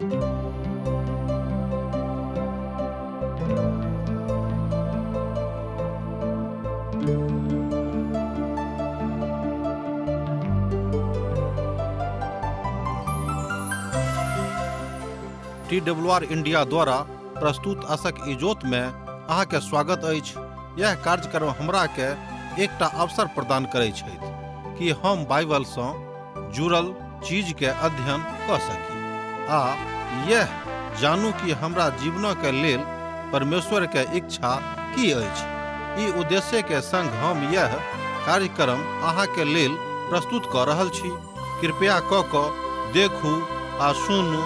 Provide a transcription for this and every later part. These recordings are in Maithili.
टी डब्ल्यू आर इंडिया द्वारा प्रस्तुत असक इजोत में अहाँके स्वागत अछि। यह कार्यक्रम हमरा के एकटा अवसर प्रदान करै छथि कि हम बाइबल सँ जुड़ल चीज के अध्ययन कऽ सकी आ यह जानू कि हमरा जीवन के लेल परमेश्वर के इच्छा की अछि। ई उद्देश्य के संग हम यह कार्यक्रम अहाँ के लेल प्रस्तुत कऽ रहल छी। कृपया कऽ कऽ देखू आ सुनू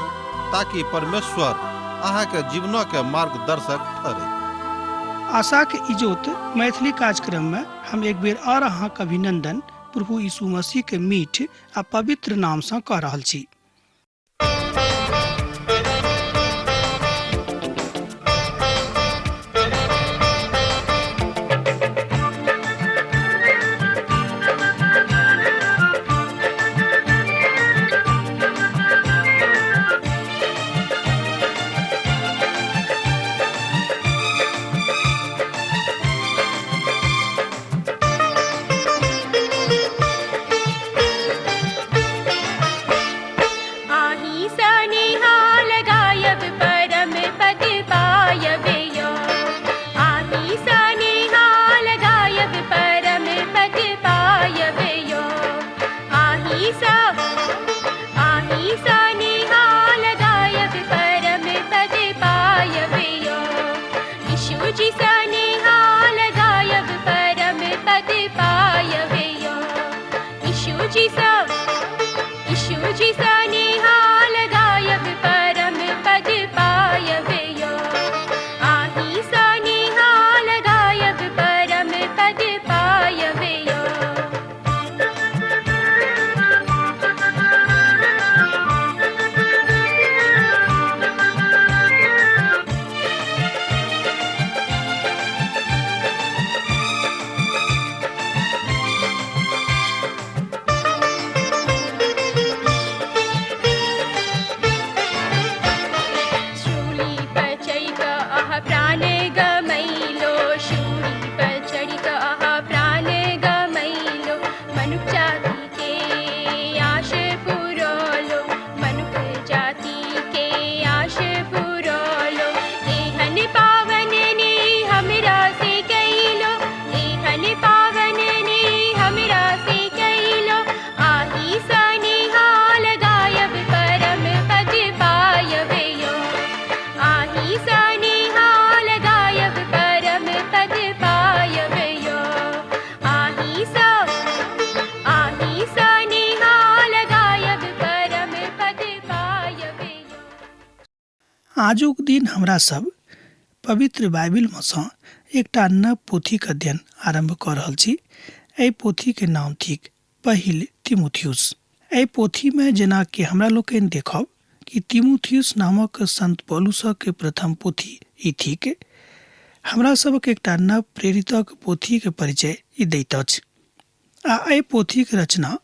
ताकि परमेश्वर अहाँ के जीवन के मार्गदर्शक ठहरे। आशाक इजोत मैथिली कार्यक्रम में हम एक बेर और अहाँक अभिनंदन प्रभु यीशु मसीह के मीठ आ पवित्र नाम सँ कऽ रहल छी। आही सनिहाल गायब परम पद पायबे यो। आही सनिहाल गायब परम पद पायबे यो। आही सा आही सनिहाल गायब परम पद पायबे यो। यीशु जी सनिहाल गायब परम पद पायबे यो। यीशु जी सा यीशु जी सनिहाल गायब परम पद पायबे यो। आही सनिहाल गायब परम पद पायबे यो। शूली पर चढ़ि कऽ अहाँ प्राण गमैलो। शूली पर चढ़ि कऽ अहाँ प्राण गमैलो। मनुख जाति के आश पुरौलो। मनुख जाति के आश पुरौलो। एहन पावन ने हमरा से कैलो। एहन पावन ने हमरा से कैलो। आही सनिहाल गायब परम पद पायबे यो। आही सनिहाल गायब परम पद पायबे यो। आही सा आही सनिहाल गायब परम पद पायबे यो। आजुक दिन हमरा सब पवित्र बाइबिल में सँ एकटा नव पोथीक अध्ययन आरंभ कऽ रहल छी। एहि पोथी के नाम थिक पहिल तिमुथियुस। एहि पोथी में जेना कि हमरा लोकनि देखब कि तिमुथियुस नामक संत पौलुसक प्रथम पोथी ई थिक। हमरा सबक एकटा नव प्रेरितक पोथीक परिचय ई दैत अछि आ एहि पोथीक रचना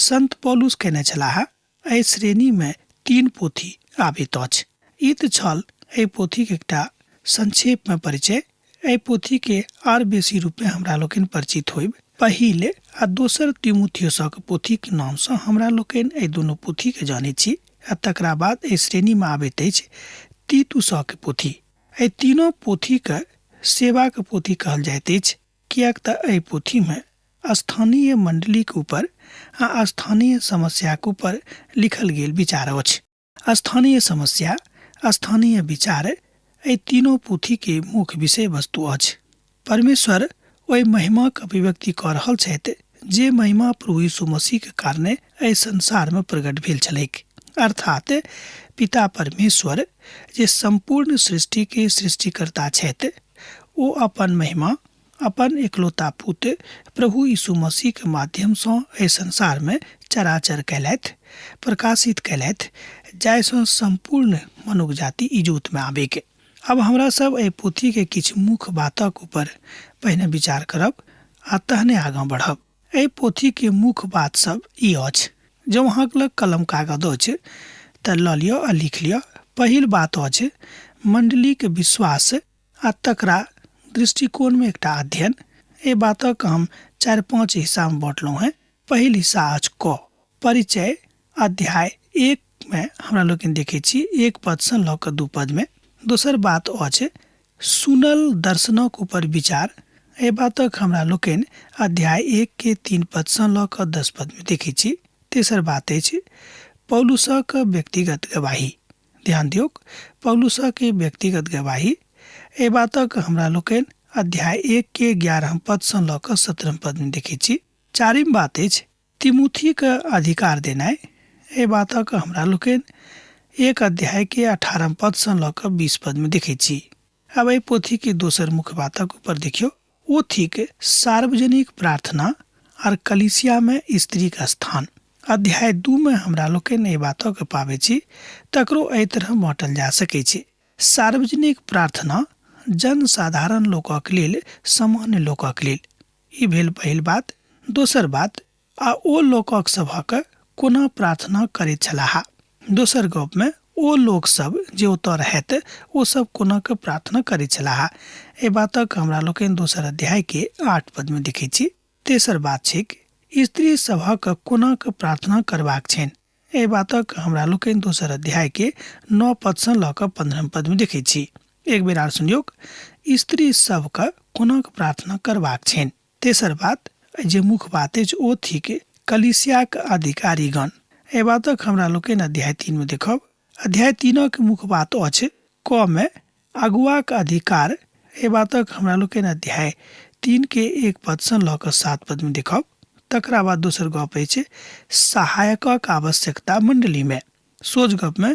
संत पौलुस कयने छलाह। एहि श्रेणी में 3 पोथी आबैत अछि। ई तऽ छल एहि पोथीक एकटा संक्षेप में परिचय। एहि पोथी के आर बेसी रूप में हमरा लोकनि परिचित होइब पहिल आ दोसर तिमुथियुसक पोथीक नाम सँ हमरा लोकनि एहि दुनू पोथी के जानैत छी आ तकरा बाद एहि श्रेणी में आबैत अछि तीतुसक पोथी। एहि तीनों पोथी के सेवाक पोथी कहल जाइत अछि, किएक तऽ एहि पोथी में स्थानीय मंडलीक ऊपर आ स्थानीय समस्याक ऊपर लिखल गेल विचार अछि। स्थानीय समस्या, स्थानीय विचार एहि तीनों पोथी के मुख्य विषय वस्तु अछि। परमेश्वर ओहि महिमाक अभिव्यक्ति कऽ रहल छथि जे महिमा प्रभु यीशु मसीह के कारणे एहि संसार में प्रकट भेल छलैक। अर्थात पिता परमेश्वर जे संपूर्ण सृष्टि के सृष्टिकर्ता छथि, ओ अपन महिमा अपन एकलौता पुत्र प्रभु यीशु मसीह के माध्यम सँ एहि संसार में चराचर कयलथि, प्रकाशित कयलथि, जाहि सँ संपूर्ण मनुख जाति इजोत में आबैक। अब हमरा सब एहि पोथी के किछु मुख्य बातक ऊपर पहिने विचार करब आ तहने आगाँ बढ़ब। एहि पोथी के मुख्य बात सब ई अछि। जँ अहाँक लग कलम कागज अछि तऽ लऽ लिअ आ लिख लिअ। पहिल बात अछि मण्डलीक विश्वास आ तकरा दृष्टिकोणमे एकटा अध्ययन। एहि बातक हम 4-5 हिस्सामे बाँटलहुँ हेँ। पहिल हिस्सा अछि क परिचय, अध्याय 1 मे हमरा लोकनि देखै छी 1 पदसँ लऽ कऽ 2 पदमे। दोसर बात अछि सुनल दर्शनक ऊपर विचार। एहि बातक हमरा लोकनि अध्याय 1 के 3 पदसँ लऽ कऽ 10 पदमे देखै छी। तेसर बात अछि पौलुसक व्यक्तिगत गवाही। ध्यान दियौक, पौलुसक व्यक्तिगत गवाही। एहि बातक हमरा लोकनि अध्याय 1 के 11 पदसँ लऽ कऽ 17 पदमे देखै छी। चारिम बात अछि तिमुथीके अधिकार देनाइ। एहि बातक हमरा लोकनि 1 अध्याय के 18 पदसँ लऽ कऽ 20 पदमे देखै छी। आब एहि पोथीके दोसर मुख्य बातक ऊपर देखियौ, ओ थिक सार्वजनिक प्रार्थना आर कलीसियामे स्त्रीक स्थान। अध्याय 2 मे हमरा लोकनि एहि बातक पाबै छी, तकरो एहि तरह बाँटल जा सकै छै। सार्वजनिक प्रार्थना जनसाधारण लोकक लेल, सामान्य लोकक लेल, ई भेल पहिल बात। दोसर बात, आ ओ लोकक सभक कोना प्रार्थना करैत छलाह। दोसर गपमे ओ लोक सब जे ओतऽ रहैत ओ सब कोना कऽ प्रार्थना करैत छलाह। एहि बातक हमरा लोकनि दोसर अध्याय के 8 पदमे देखैत छी। तेसर बात छैक स्त्री सभक कोना कऽ प्रार्थना करबाक छनि। एहि बातक हमरा लोकनि दोसर अध्याय के 9 पदसँ लऽ कऽ 15 पदमे देखैत छी। एक बेर आर सुनियौक, स्त्री सबके कोना कऽ प्रार्थना करबाक छनि। तेसर बात जे मुख्य बात अछि ओ थिक कलीसियाक अधिकारीगण। एहि बातक हमरा लोकनि अध्याय 3 मे देखब। अध्याय 3 मुख्य बात अछि क मे अगुआक अधिकार। एहि बातक हमरा लोकनि अध्याय 3 के 1 पदसँ लऽ कऽ 7 पदमे देखब। तकरा बाद दोसर गप अछि सहायकक आवश्यकता मण्डलीमे। सोझ गपमे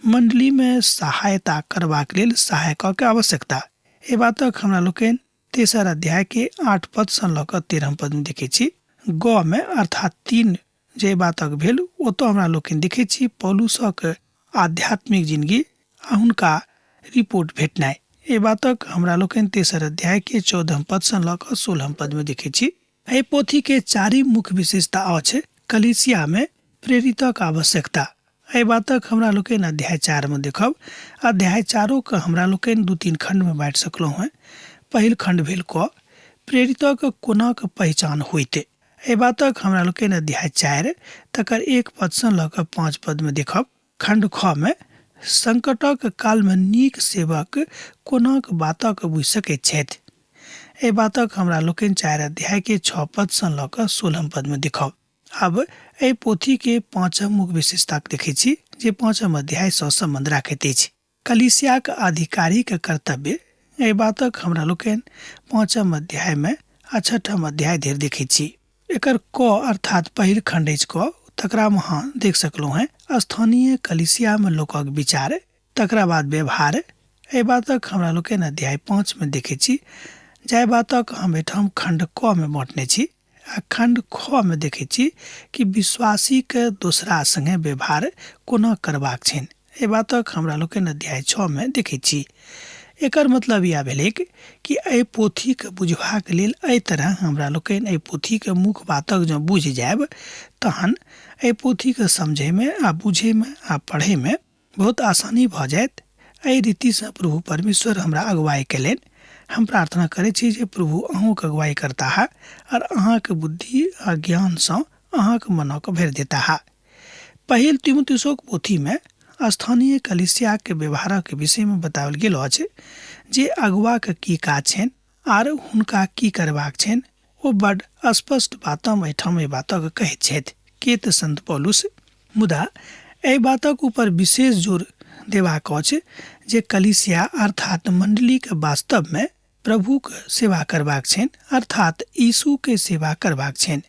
मण्डलीमे सहायता करबाक लेल सहायकक आवश्यकता। एहि बातक हमरा लोकनि तेसर अध्याय के 8 पदसँ लऽ कऽ 13 पदमे देखै छी। ग मे अर्थात 3 जे बातक भेल ओतऽ हमरा लोकनि देखै छी पौलुसक आध्यात्मिक जिंदगी आ हुनका रिपोर्ट भेटनाइ। एहि बातक हमरा लोकनि तेसर अध्याय के 14 पदसँ लऽ कऽ 16 पदमे देखै छी। एहि पोथी के चारि मुख्य विशेषता अछि कलीसिया मे प्रेरितक आवश्यकता। एहि बातक हमरा लोकनि अध्याय 4 मे देखब। अध्याय 4 के हमरा लोकनि 2-3 खंड मे बाँटि सकलहुँ हेँ। पहिल खंड भेल क प्रेरितक कोना के पहिचान होइत। एहि बातक हमरा लोकनि अध्याय 4 तकर 1 पदसँ लऽ कऽ 5 पदमे देखब। खंड ख मे संकटक कालमे नीक सेवक कोनाक बातक बुझि सकैत छथि। एहि बातक हमरा लोकनि 4 अध्याय के 6 पदसँ लऽ कऽ 16 पदमे देखब। आब एहि पोथीके पाँचम मुख्य विशेषताक देखैत छी जे पाँचम अध्यायसँ सम्बन्ध राखैत अछि। कलीसियाक अधिकारीक कर्तव्य। एहि बातक हमरा लोकनि पाँचम अध्यायमे आ छठम अध्याय धरि देखैत छी। एकर क अर्थात पहिल खंड अछि क, तकरामे अहाँ देख सकलहुँ हेँ स्थानीय कलीसियामे लोकक विचार, तकरा बाद व्यवहार। एहि बातक हमरा लोकनि अध्याय 5 मे देखैत छी, जाहि बातक हम एहिठाम खंड क मे बाँटने छी। आ खंड ख मे देखैत छी कि विश्वासीके दोसरा संगे व्यवहार कोना करबाक छनि। एहि बातक हमरा लोकनि अध्याय 6 मे देखैत छी। एकर मतलब इएह भेलैक कि एहि पोथीके बुझबाक लेल एहि तरह हमरा लोकनि एहि पोथीके मुख्य बातक जँ बुझि जायब तहन एहि पोथीके समझैमे आ बुझैमे आ पढ़ैमे बहुत आसानी भऽ जायत। एहि रीतिसँ प्रभु परमेश्वर हमरा अगुवाई कयलनि। हम प्रार्थना करै छी जे प्रभु अहूँके अगुवाई करताह आर अहाँके बुद्धि आ ज्ञानसँ अहाँके मनक भरि देताह। पहिल तिमुथियुसक पोथीमे स्थानीय कलीसियाके व्यवहारक विषयमे बताओल गेल अछि जे अगुवाके की काज छनि आर हुनका की करबाक छनि। ओ बड स्पष्ट बातमे एहिठाम एहि बातक कहैत छथि के तऽ संत पौलुस। मुदा एहि बातक ऊपर विशेष जोर देबाक अछि जे कलीसिया अर्थात मण्डलीके वास्तवमे प्रभुक सेवा करबाक छनि, अर्थात यीशुके सेवा करबाक छनि।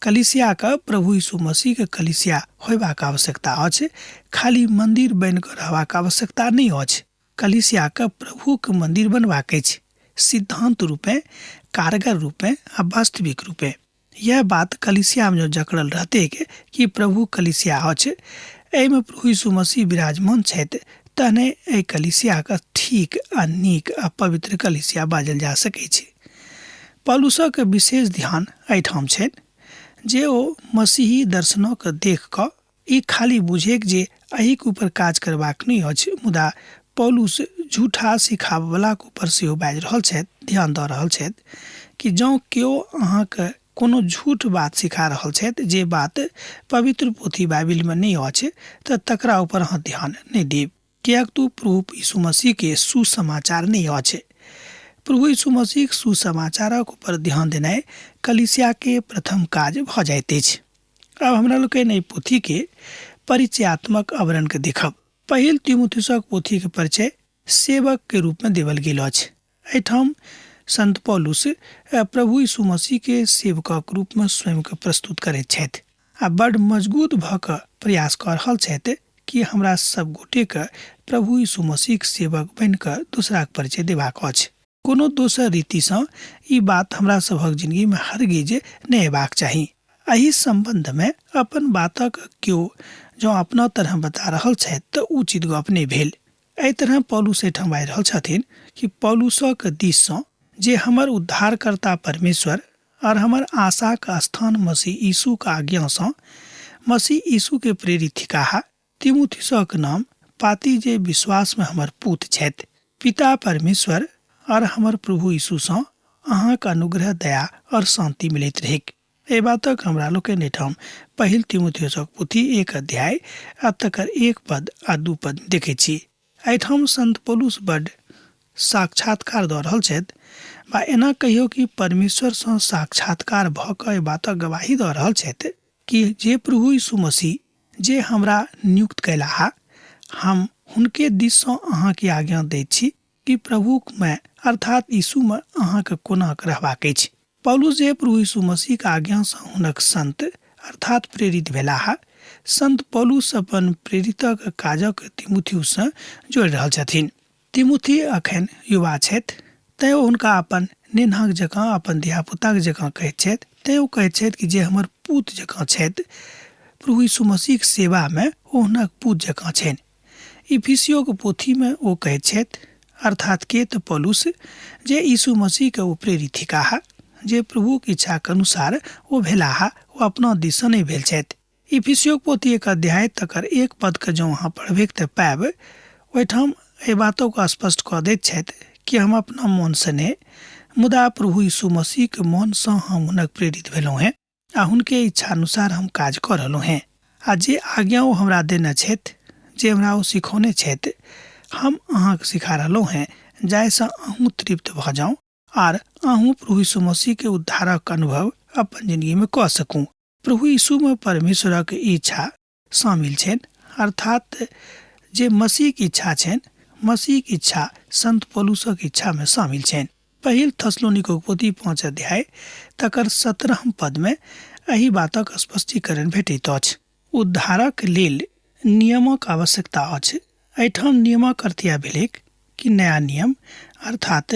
कलीसियाके प्रभु यीशु मसीहके कलीसिया होयबाक आवश्यकता अछि, खाली मन्दिर बनि कऽ रहबाक आवश्यकता नहि अछि। कलीसियाके प्रभुके मन्दिर बनबाक अछि, सिद्धान्त रूपेँ, कारगर रूपेँ आ वास्तविक रूपेँ। यह बात कलीसियामे जँ जकड़ल रहतैक कि प्रभु कलीसिया अछि, एहिमे प्रभु यीशु मसीह विराजमान छथि, तहने एहि कलीसियाके ठीक आ नीक आ पवित्र कलीसिया बाजल जा सकैत छै। पौलुसक विशेष ध्यान एहिठाम छनि जे ओ मसीही दर्शनक देख कऽ ई खाली बुझेक जे एहिके ऊपर काज करबाक नहि अछि, मुदा पौलुस झूठा सिखाबयवलाके ऊपर सेहो बाजि रहल छथि, ध्यान दऽ रहल छथि कि जँ केओ अहाँके कोनो झूठ बात सिखा रहल छथि जे बात पवित्र पोथी बाइबिलमे नहि अछि तऽ तकरा ऊपर अहाँ ध्यान नहि देब, किएक तऽ प्रभु यीशु मसीहके सुसमाचार नहि अछि। प्रभु यीशु मसीहक सुसमाचारक ऊपर ध्यान देनाइ कलीसियाके प्रथम काज भऽ जाइत अछि। आब हमरा लोकनि एहि पोथीके परिचयात्मक आवरणके देखब। पहिल तिमुथियुसक पोथीके परिचय सेवकके रूपमे देवल गेल अछि। एहिठाम संत पौलुस प्रभु यीशु मसीहके सेवकक रूपमे स्वयंके प्रस्तुत करैत छथि आ बड्ड मजगूत भऽ कऽ प्रयास कऽ रहल छथि कि हमरा सब गोटेके प्रभु यीशु मसीहक सेवक बनि कऽ दोसराके परिचय देबाक अछि। कोनो दोसर रीतिसँ ई बात हमरा सभक जिनगीमे हरगिज नहि अयबाक चाही। एहि सम्बन्धमे अपन बातक केओ जँ अपना तरहे बता रहल छथि तऽ उचित गप नहि भेल। एहि तरहे पौलुस एहिठाम बाजि रहल छथिन कि पौलुसक दिससँ जे हमर उद्धारकर्ता परमेश्वर और हमर आशाक स्थान मसीह यीशुक आज्ञासँ मसीह यीशुके प्रेरित थिकाह, तिमुथिसक नाम पाती जे विश्वासमे हमर पूत छथि। पिता परमेश्वर और हमर प्रभु यीशुसँ अहाँक अनुग्रह, दया और शान्ति मिलैत रहैक। एहि बातक हमरा लोकनि एहिठाम पहिल तिमुथियुसक पोथी एक अध्याय आ तकर एक पद आ दू पद देखैत छी। एहिठाम संत पौलुस बड्ड साक्षात्कार दऽ रहल छथि वा एना कहियौ कि परमेश्वरसँ साक्षात्कार भऽ कऽ एहि बातक गवाही दऽ रहल छथि कि जे प्रभु यीशु मसीह जे हमरा नियुक्त कयलाह, हम हुनके दिससँ अहाँके आज्ञा दैत छी कि प्रभुमे अर्थात यीशुमे अहाँके कोना रहबाक अछि। पौलुस जे प्रभु यीशु मसीहक आज्ञासँ हुनक संत अर्थात प्रेरित भेलाह, संत पौलुस अपन प्रेरितक काजक तिमुथियुससँ जोड़ि रहल छथिन। तिमुथी अखन युवा छथि, तैँ ओ हुनका अपन नेन्हाक जकाँ, अपन धियापुताक जकाँ कहैत छथि। तैँ ओ कहैत छथि कि जे हमर पूत जकाँ छथि, प्रभु यीशु मसीहक सेवामे ओ हुनक पूत जकाँ छनि। इफिसियोक पोथीमे ओ कहैत छथि, अर्थात के तऽ पौलुस, जे यीशु मसीहके ओ प्रेरित थिकाह, जे प्रभुक इच्छाक अनुसार ओ भेलाह, ओ अपना दिससँ नहि भेल छथि। इफिसियोक पोथी एक अध्याय तकर एक पदके जँ अहाँ पढ़बैक तऽ पायब ओहिठाम एहि बातोके स्पष्ट कऽ दैत छथि कि हम अपना मोनसँ नहि, मुदा प्रभु यीशु मसीहके मोनसँ हम हुनक प्रेरित भेलहुँ हेँ आ हुनके इच्छानुसार हम काज कऽ रहलहुँ हेँ आ जे आज्ञा ओ हमरा देने छथि, जे हमरा ओ सिखौने छथि, हम अहाँके सिखा रहलहुँ हेँ जाहिसँ अहूँ तृप्त भऽ जाउ आर अहूँ प्रभु यीशु मसीहके उद्धारक अनुभव अपन जिनगीमे कऽ सकू। प्रभु यीशुमे परमेश्वरक इच्छा शामिल छनि, अर्थात जे मसीहक इच्छा छनि, मसीहक इच्छा संत पौलुसक इच्छामे शामिल छनि। पहिल थसलोनिकोक पोथी 5 अध्याय तकर 17 पदमे एहि बातक स्पष्टीकरण भेटैत अछि। उद्धारक लेल नियमक आवश्यकता अछि। एहिठाम नियमक अर्थ इएह भेलैक कि नया नियम अर्थात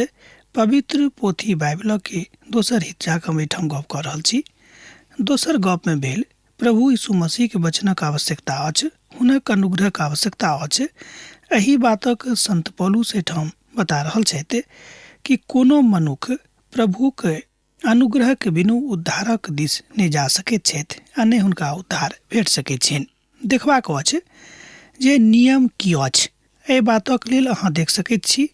पवित्र पोथी बाइबलके दोसर हिस्साक हम एहिठाम गप कऽ रहल छी। दोसर गपमे भेल प्रभु यीशु मसीहके वचनक आवश्यकता अछि, हुनक अनुग्रहक आवश्यकता अछि। एहि बातक संत पौलुस एहिठाम बता रहल छथि कि कोनो मनुख प्रभुके अनुग्रहक बिनु उद्धारक दिस नहि जा सकैत छथि आ नहि हुनका उद्धार भेट सकैत छनि। देखबाक अछि जे नियम की अछि। एहि बातक लेल अहाँ देख सकैत छी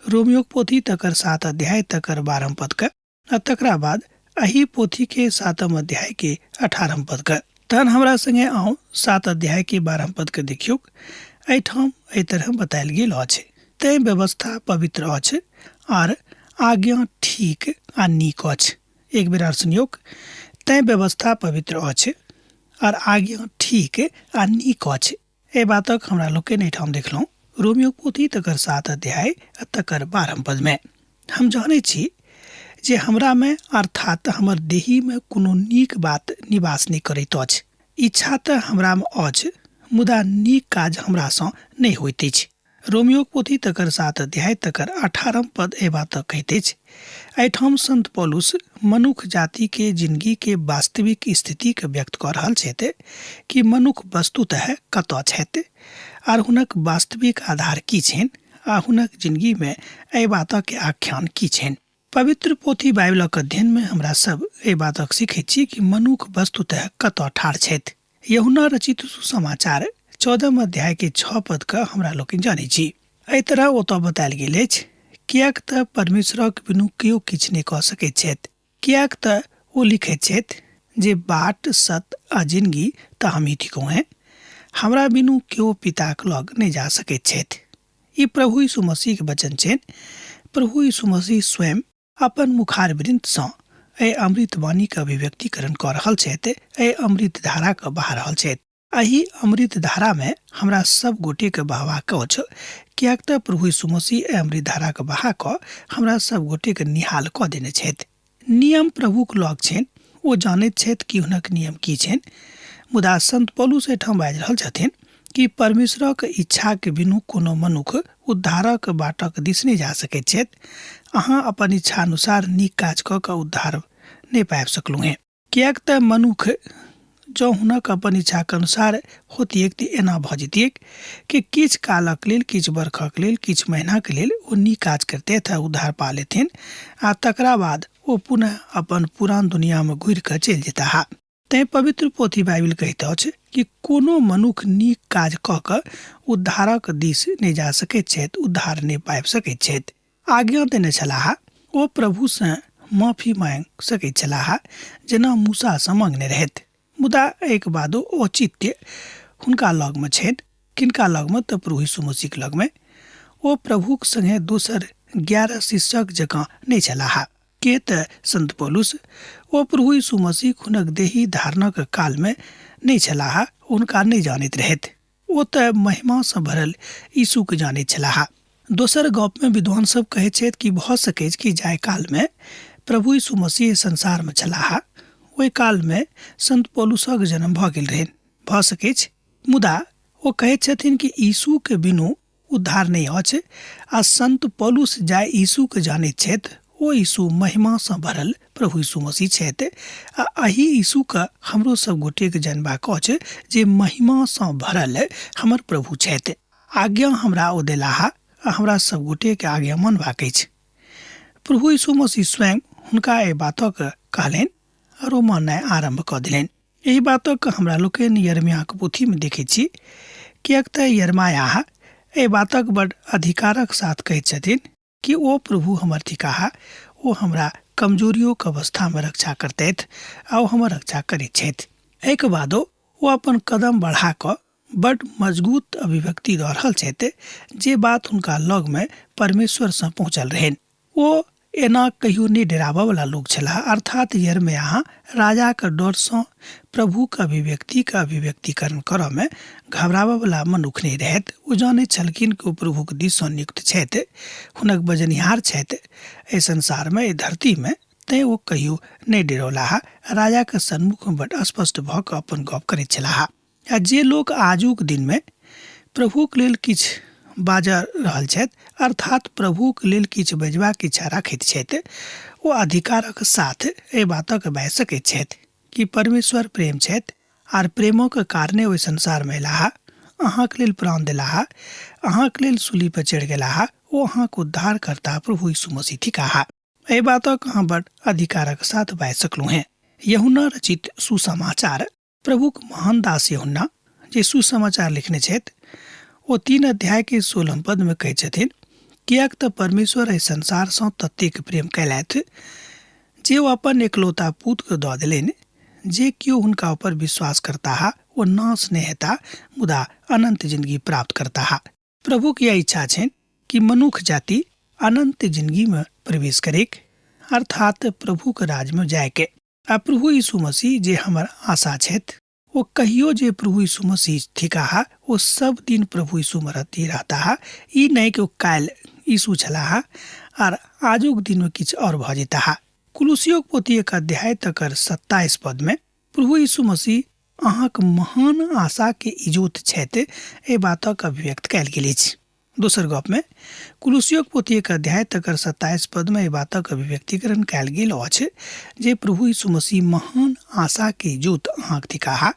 रोमियोक पोथी तकर 7 अध्याय तकर 12 पदके आ तकरा बाद एहि पोथीके 7 अध्यायके 18 पदके। तहन हमरा संगे आउ 7 अध्यायके 12 पदके देखियौक। एहिठाम एहि तरह बतायल गेल अछि। तैं व्यवस्था पवित्र अछि आर आज्ञा ठीक आ नीक अछि। एक बेर आर सुनियौक। तैं व्यवस्था पवित्र अछि आर आज्ञा ठीक आ नीक अछि। एहि बातक हमरा लोकनि एहिठाम देखलहुँ रोमियोक पोथी तकर 7 अध्याय आ तकर 12 पदमे। हम जानैत छी जे हमरामे अर्थात हमर देहीमे कोनो नीक बात निवास नहि करैत अछि। इच्छा तऽ हमरामे अछि, मुदा नीक काज हमरासँ नहि होइत अछि। रोमियोक पोथी तकर 7 अध्याय तकर 18 पद एहि बातक कहैत अछि। एहिठाम संत पौलुस मनुख जाति के जिंदगी के वास्तविक स्थिति के व्यक्त कऽ रहल छथि कि मनुख वस्तुतः कतऽ छथि आर हुनक वास्तविक आधार की छनि आ हुनक जिंदगी में एहि बातक आख्यान की छनि। पवित्र पोथी बाइबलक अध्ययन में हमरा सब एहि बातक सीखैत छी कि मनुख वस्तुतः कतऽ ठाढ़ छथि। यहुना रचित सुसमाचार 14 अध्याय के 6 पद के हमरा लोकनि जानै छी। एहि तरह ओतऽ बतायल गेल अछि, किएक तऽ परमेश्वरक बिनु केओ किछु नहि कऽ सकैत छथि, किएक तऽ ओ लिखैत छथि जे बाट, सत आ जिनगी तऽ हमही थिकहुँ हेँ, हमरा बिनु केओ पिताक लग नहि जा सकैत छथि। ई प्रभु यीशु मसीहके वचन छनि। प्रभु यीशु मसीह स्वयं अपन मुखारवृन्दसँ एहि अमृत वाणीके अभिव्यक्तिकरण कऽ रहल छथि, एहि अमृत धाराके बहा रहल छथि। एहि अमृत धारामे हमरा सब गोटेके बहबाक अछि, किएक तऽ प्रभु यीशु मसीह एहि अमृत धाराके बहा कऽ हमरा सब गोटेके निहाल कऽ देने छथि। नियम प्रभुक लग छनि, ओ जानैत छथि कि हुनक नियम की छनि। मुदा संत पौलुस एहिठाम बाजि रहल छथिन कि परमेश्वरक इच्छाके बिनु कोनो मनुख उद्धारक बाटक दिस नहि जा सकैत छथि। अहाँ अपन इच्छानुसार नीक काज कऽ कऽ उद्धार नहि पाबि सकलहुँ हेँ, किएक तऽ मनुख जँ हुनक अपन इच्छाक अनुसार होतिएक तऽ एना भऽ जैतिएक कि किछु कालक लेल, किछु बरखक लेल, किछु महीनाक लेल ओ नीक काज करितथि आ उद्धार पा लेथिन आ तकरा बाद ओ पुनः अपन पुरान दुनियामे घुरि कऽ चलि जेताह। तैँ पवित्र पोथी बाइबिल कहैत अछि कि कोनो मनुख नीक काज कऽ कऽ उद्धारक दिस नहि जा सकैत छथि, उद्धार नहि पाबि सकैत छथि। आज्ञा देने छलाह, ओ प्रभुसँ माफी मांगि सकैत छलाह जेना मूसासँ मांगने रहथि। मुदा एहिके बादो औचित्य हुनका लगमे छनि। किनका लगमे? तऽ प्रभु यीशु मसीहक लगमे। ओ प्रभुक संगे दोसर 11 शिष्यक जकाँ नहि छलाह। के तऽ संत पौलुस ओ प्रभु यीशु मसीह हुनक देही धारणक कालमे नहि छलाह, हुनका नहि जानैत रहथि। ओ तऽ महिमासँ भरल यीशुके जानैत छलाह। दोसर गपमे विद्वान सब कहैत छथि कि भऽ सकैछ कि जाहि कालमे प्रभु यीशु मसीह संसारमे छलाह ओहि कालमे संत पौलुसक जन्म भऽ गेल रहनि, भऽ सकैछ। मुदा ओ कहैत छथिन कि यीशुके बिनु उद्धार नहि अछि आ संत पौलुस जाहि यीशुके जानैत छथि ओ यीशु महिमासँ भरल प्रभु यीशु मसीह छथि आ एहि यीशुके हमरो सब गोटेके जानबाक अछि जे महिमासँ भरल हमर प्रभु छथि। आज्ञा हमरा ओ देलाह आ हमरा सब गोटेके आज्ञा मानबाक अछि। प्रभु यीशु मसीह स्वयं हुनका एहि बातक कहलनि आओर ओ माननाइ आरम्भ कऽ देलनि। एहि बातक हमरा लोकनि यरमियाक पोथीमे देखैत छी, किएक तऽ यरमायाह एहि बातक बड अधिकारक साथ कहैत छथिन कि ओ प्रभु हमर थिकाह, ओ हमरा कमजोरियोक अवस्थामे रक्षा करतथि आ ओ हमर रक्षा करैत छथि। एहिके बादो ओ अपन कदम बढ़ा कऽ बड मजगूत अभिव्यक्ति दऽ रहल छथि जे बात हुनका लगमे परमेश्वरसँ पहुँचल रहनि। ओ एना कहियो नहि डेराबयवला लोक छलाह, अर्थात यिर्मयाह राजाक डरसँ प्रभुक अभिव्यक्तिक अभिव्यक्तिकरण करऽ मे घबराबयवला मनुख नहि रहथि। ओ जानैत छलखिन कि ओ प्रभुक दिससँ नियुक्त छथि, हुनक बजनिहार छथि एहि संसारमे, एहि धरतीमे, तेँ ओ कहियो नहि डेरौलाह। राजाक सन्मुखमे बड स्पष्ट भऽ कऽ अपन गप करैत छलाह। आ जे लोक आजुक दिनमे प्रभुक लेल किछु बाजऽ रहल छथि, अर्थात प्रभुक लेल किछु बजबाक इच्छा राखैत छथि, ओ अधिकारक साथ एहि बातक बाजि सकैत छथि कि परमेश्वर प्रेम छथि आर प्रेमक कारणे ओहि संसारमे अयलाह, अहाँक लेल प्राण देलाह, अहाँक लेल सूली पर चढ़ि गेलाह, ओ अहाँक उद्धारकर्ता प्रभु यीशु मसीह थिकाह। एहि बातक अहाँ बड अधिकारक साथ बाजि सकलहुँ हेँ। यहुना रचित सुसमाचार प्रभुक महान दास यूहन्ना जे सुसमाचार लिखने छथि ओ 3 अध्याय के 16 पद में कहै छथिन, किएक तऽ परमेश्वर एहि संसारसँ ततेक प्रेम कयलथि जे ओ अपन एकलौता पुतके दऽ देलनि, जे केओ हुनका ऊपर विश्वास करताह ओ नाश नहि हेता मुदा अनंत जिंदगी प्राप्त करताह। प्रभुक यह इच्छा छनि कि मनुख जाति अनंत जिंदगी में प्रवेश करेक, अर्थात प्रभुक राज में जायके। आ प्रभु यीशु मसीह जे हमर आशा छथि, ओ कहियो जे प्रभु यीशु मसीह थिकाह ओ सब दिन प्रभु यीशु में रहती रहताह। ई नहि कि ओ काल्हि यीशु छलाह आर आजुक दिन में किछु और भऽ जेताह। कुलुसियोक पोथी 1 अध्याय तकर 27 पद में प्रभु यीशु मसीह अहाँक महान आशा के इजोत छथि, एहि बातक अभिव्यक्त कयल गेल अछि। दोसर गपमे कुलुसियोक पोथी 1 अध्याय तकर 27 पदमे एहि बातक अभिव्यक्तिकरण कयल गेल अछि जे प्रभु यीशु मसीह महान आशा के ज्योत अहाँक थिकाह।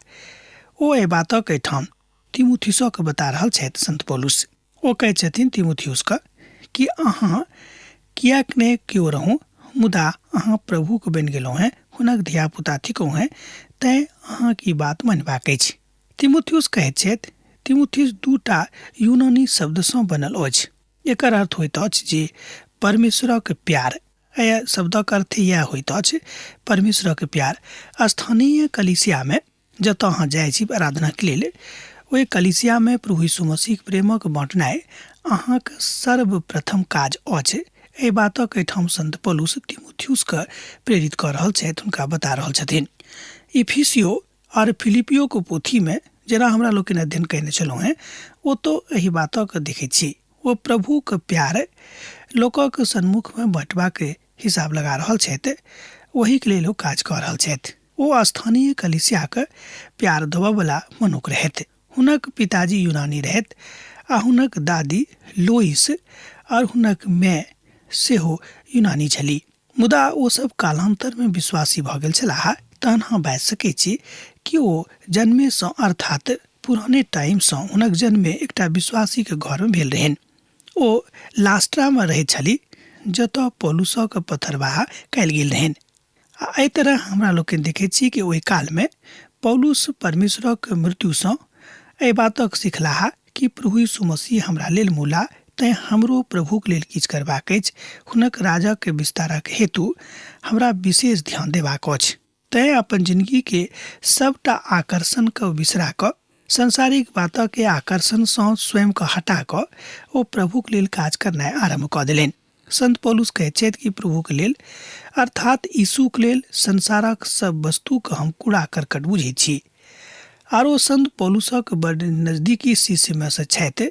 ओ एहि बातक एहिठाम तिमुथिसके बता रहल छथि संत पौलुस। ओ कहै छथिन तिमुथियुसके कि अहाँ किएक ने केओ रहू, मुदा अहाँ प्रभुके बनि गेलहुँ हेँ, हुनक धियापुता थिकहुँ हेँ, तेँ अहाँक ई बात मानबाक अछि। तिमुथियुस कहैत छथि। तिमुथियुस दूटा यूनानी शब्दसँ बनल अछि। एकर अर्थ होइत अछि जे परमेश्वरक प्यार। एहि शब्दक अर्थ इएह होइत अछि, परमेश्वरक प्यार। स्थानीय कलीसियामे जतऽ अहाँ जाइ छी आराधनाके लेल, ओहि कलीसियामे प्रभु यीशु मसीहक प्रेमक बाँटनाइ अहाँक सर्वप्रथम काज अछि। एहि बातक एहिठाम संत पौलुस तिमुथियुसके प्रेरित कऽ रहल छथि, हुनका बता रहल छथिन। इफिसियो आओर फिलिपियोके पोथीमे जेना हमरा लोकनि अध्ययन कयने छलहुँ हेँ, ओतऽ एहि बातक देखैत छी। ओ प्रभुक प्यार लोकक सन्मुखमे बाँटबाक हिसाब लगा रहल छथि, ओहिके लेल ओ काज कऽ रहल छथि। ओ स्थानीय कलीसियाक प्यार देबऽवला मनुख रहथि। हुनक पिताजी यूनानी रहथि आ हुनक दादी लोइस आओर हुनक माय सेहो यूनानी छली। मुदा ओ सब कालान्तरमे विश्वासी भऽ गेल छलाह, तहन अहाँ बाजि सकैत छी कि ओ जन्मेसँ अर्थात पुराने टाइमसँ हुनक जन्मे एकटा विश्वासीके घरमे भेल रहनि। ओ लास्ट्रामे रहैत छली जतऽ पौलुसक पथरवाह कयल गेल रहनि। आ एहि तरह हमरा लोकनि देखैत छी कि ओहि कालमे पौलुस परमेश्वरक मृत्युसँ एहि बातक सिखलाह कि प्रभु यीशु मसीह हमरा लेल मूला, तैँ हमरो प्रभुक लेल किछु करबाक अछि। हुनक राजक विस्तारक हेतु हमरा विशेष ध्यान देबाक अछि। तैँ अपन जिनगीके सभटा आकर्षणके बिसरा कऽ, सांसारिक बातके आकर्षणसँ स्वयंके हटा कऽ ओ प्रभुक लेल काज करनाइ आरम्भ कऽ देलनि। संत पौलुस कहैत छथि कि प्रभुक लेल अर्थात यीशुक लेल संसारक सब वस्तुके हम कूड़ा करकट बुझैत छी। आर ओ संत पौलुसक बड नजदीकी शिष्यमे सँ छथि,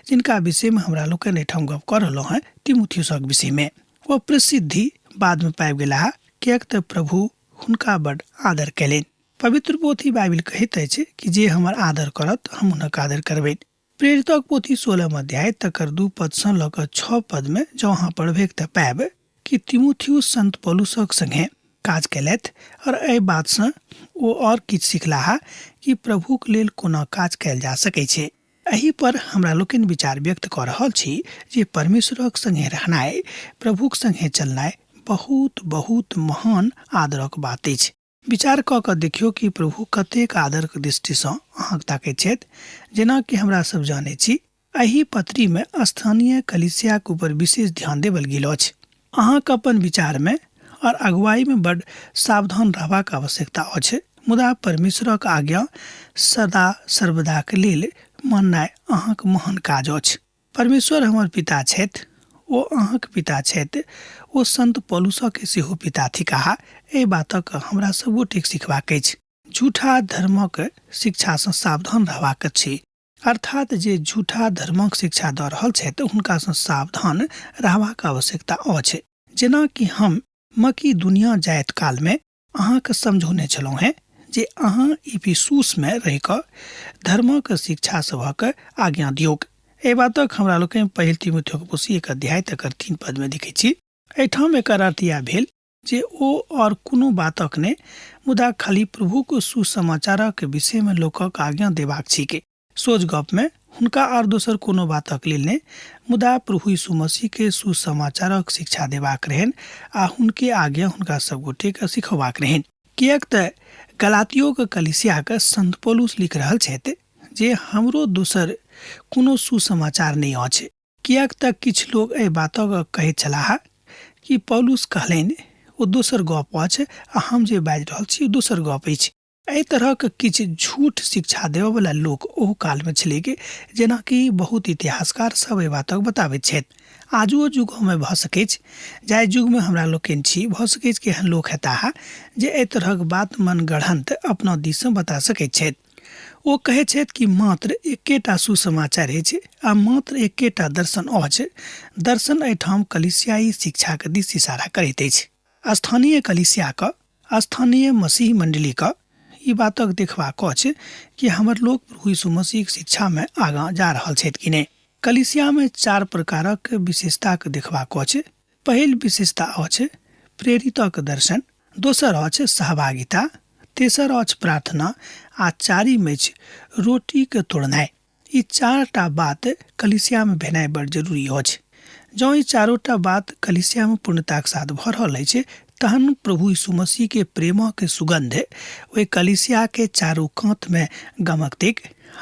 जिनका विषयमे हमरा लोकनि एहिठाम गप कऽ रहलहुँ हेँ, तिमुथियुसक विषयमे। ओ प्रसिद्धि बादमे पाबि गेलाह, किएक तऽ प्रभु हुनका बड आदर कयलनि। पवित्र पोथी बाइबिल कहैत अछि कि जे हमर आदर करत हम हुनक आदर करबनि। प्रेरितक पोथी 16 अध्याय तकर 2 पदसँ लऽ कऽ 6 पदमे जँ अहाँ पढ़बैक तऽ पायब कि तिमुथियुस संत पौलुसक संगे काज कयलथि आओर एहि बातसँ ओ आओर किछु सिखलाह कि प्रभुक लेल कोना काज कयल जा सकै छै। एहि पर हमरा लोकनि विचार व्यक्त कऽ रहल छी जे परमेश्वरक संगे रहनाइ, प्रभुक संगे चलनाइ बहुत बहुत महान आदरक बात अछि। विचार कऽ कऽ देखियौ कि प्रभु कतेक आदरक दृष्टिसँ अहाँक ताकैत छथि। जेना कि हमरा सब जानैत छी, एहि पत्रीमे स्थानीय कलीसियाक ऊपर विशेष ध्यान देबल गेल अछि। अहाँक अपन विचारमे और अगुवाईमे बड सावधान रहबाक आवश्यकता अछि, मुदा परमेश्वरक आज्ञा सदा सर्वदाक लेल माननाइ अहाँक महान काज अछि। परमेश्वर हमर पिता छथि, ओ अहाँक पिता छथि, ओ संत पौलुसके सेहो पिता थिकाह। एहि बातक हमरा सब गोटेक सिखबाक अछि। झूठा धर्मक शिक्षासँ सावधान रहबाक अछि, अर्थात जे झूठा धर्मक शिक्षा दऽ रहल छथि हुनकासँ सावधान रहबाक आवश्यकता अछि। जेना कि हम मकी दुनिया जाइत कालमे अहाँके समझौने छलहुँ हेँ जे अहाँ इफिसुसमे रहि कऽ धर्मक शिक्षा सभक आज्ञा दियौक। एहि बातक हमरा लोकनि पहिल तिमुथियोक पोथी 1 अध्याय तकर 3 पदमे देखैत छी। एहिठाम एकर अर्थ इएह भेल जे ओ आओर कोनो बातक नहि, मुदा खाली प्रभुक सुसमाचारक विषयमे लोकक आज्ञा देबाक छिकै। सोझ गपमे हुनका आर दोसर कोनो बातक लेल नहि, मुदा प्रभु यीशु मसीहके सुसमाचारक शिक्षा देबाक रहनि आ हुनके आज्ञा हुनका सब गोटेके सिखौबाक रहनि। किएक तऽ गलातियोक कलीसियाके संत पौलुस लिख रहल छथि जे हमरो दोसर कोनो सुसमाचार नहि अछि। किएक तऽ किछु लोक एहि बातक कहैत छलाह कि पौलुस कहलनि ओ दोसर गप अछि आ हम जे बाजि रहल छी ओ दोसर गप अछि। एहि तरहक किछु झूठ शिक्षा देबऽवला लोक ओहू कालमे छलैक, जेनाकि बहुत इतिहासकार सब एहि बातक बताबैत छथि। आजुओ युगमे भऽ सकैछ, जाहि युगमे हमरा लोकनि छी, भऽ सकैछ कि एहन लोक हेताह जे एहि तरहक बात मनगढ़ंत अपना दिससँ बता सकैत छथि। ओ कहैत छथि कि मात्र एकेटा सुसमाचार अछि आ मात्र एकेटा दर्शन अछि। दर्शन एहिठाम कलीसियाई शिक्षाक दिस इशारा करैत अछि। स्थानीय कलीसियाक, स्थानीय मसीह मण्डलीक ई बातक देखबाक अछि कि हमर लोक प्रभु यीशु मसीहक शिक्षामे आगाँ जा रहल छथि कि नहि। कलीसियामे 4 प्रकारक विशेषताक देखबाक अछि। पहिल विशेषता अछि प्रेरितक दर्शन, दोसर अछि सहभागिता, तेसर अछि प्रार्थना आ चारिम अछि रोटीके तोड़नाइ। ई 4टा बात कलीसियामे भेनाइ बड़ जरूरी अछि। जँ ई चारोटा बात कलीसियामे पूर्णताक साथ भऽ रहल अछि तहन प्रभु यीशु मसीह के प्रेमक सुगंध ओहि कलिसिया के चारू कात में गमकतैक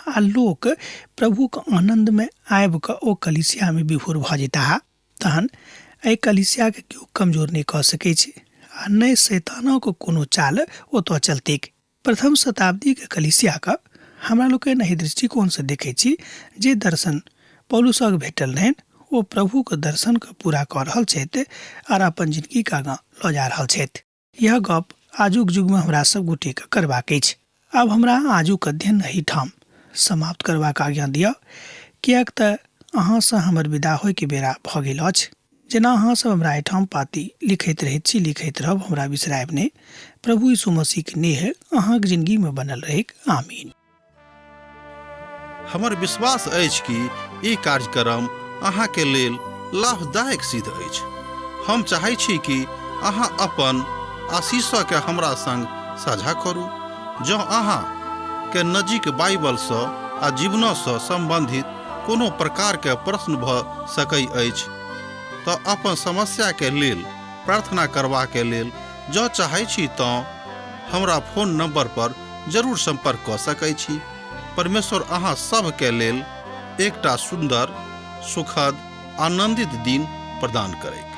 आ लोक प्रभुक आनंद में आबि कऽ ओ कलिसिया में विभोर भऽ जेताह। तहन एहि कलिसियाके केओ कमजोर नहि कऽ सकै छै आ नहि शैतानक कोनो चाल ओतऽ चलतैक। प्रथम शताब्दीके कलिसियाके हमरा लोकनि एहि दृष्टिकोणसँ देखै छी जे दर्शन पौलुसक भेटल रहनि ओ प्रभुक दर्शनके पूरा कऽ रहल छथि आर अपन जिनगीके आगाँ लऽ जा रहल छथि। यह गप आजुक युगमे हमरा सब गोटेके करबाक अछि। आब हमरा आजुक अध्ययन एहिठाम समाप्त करबाक आज्ञा दिअ, किएक तऽ अहाँसँ हमर विदा होइके बेरा भऽ गेल अछि। जेना अहाँ सब हमरा एहिठाम पाती लिखैत रहैत छी, लिखैत रहब, हमरा बिसरायब नहि। प्रभु यीशु मसीहक नेह अहाँक जिनगीमे बनल रहैक। आमीन। हमर विश्वास अछि कि ई कार्यक्रम अहाँके लेल लाभदायक सिद्ध अछि। हम चाहै छी कि अहाँ अपन आशीषके हमरा संग साझा करू। जँ अहाँ के नजीक बाइबलसँ आ जीवनसँ सम्बन्धित कोनो प्रकारके प्रश्न भऽ सकै अछि तऽ अपन समस्याके लेल प्रार्थना करबाके लेल जँ चाहै छी तँ हमरा फोन नंबर पर जरूर संपर्क कऽ सकै छी। परमेश्वर अहाँ सभके लेल एकटा सुन्दर, सुखद, आनंदित दिन प्रदान करैत।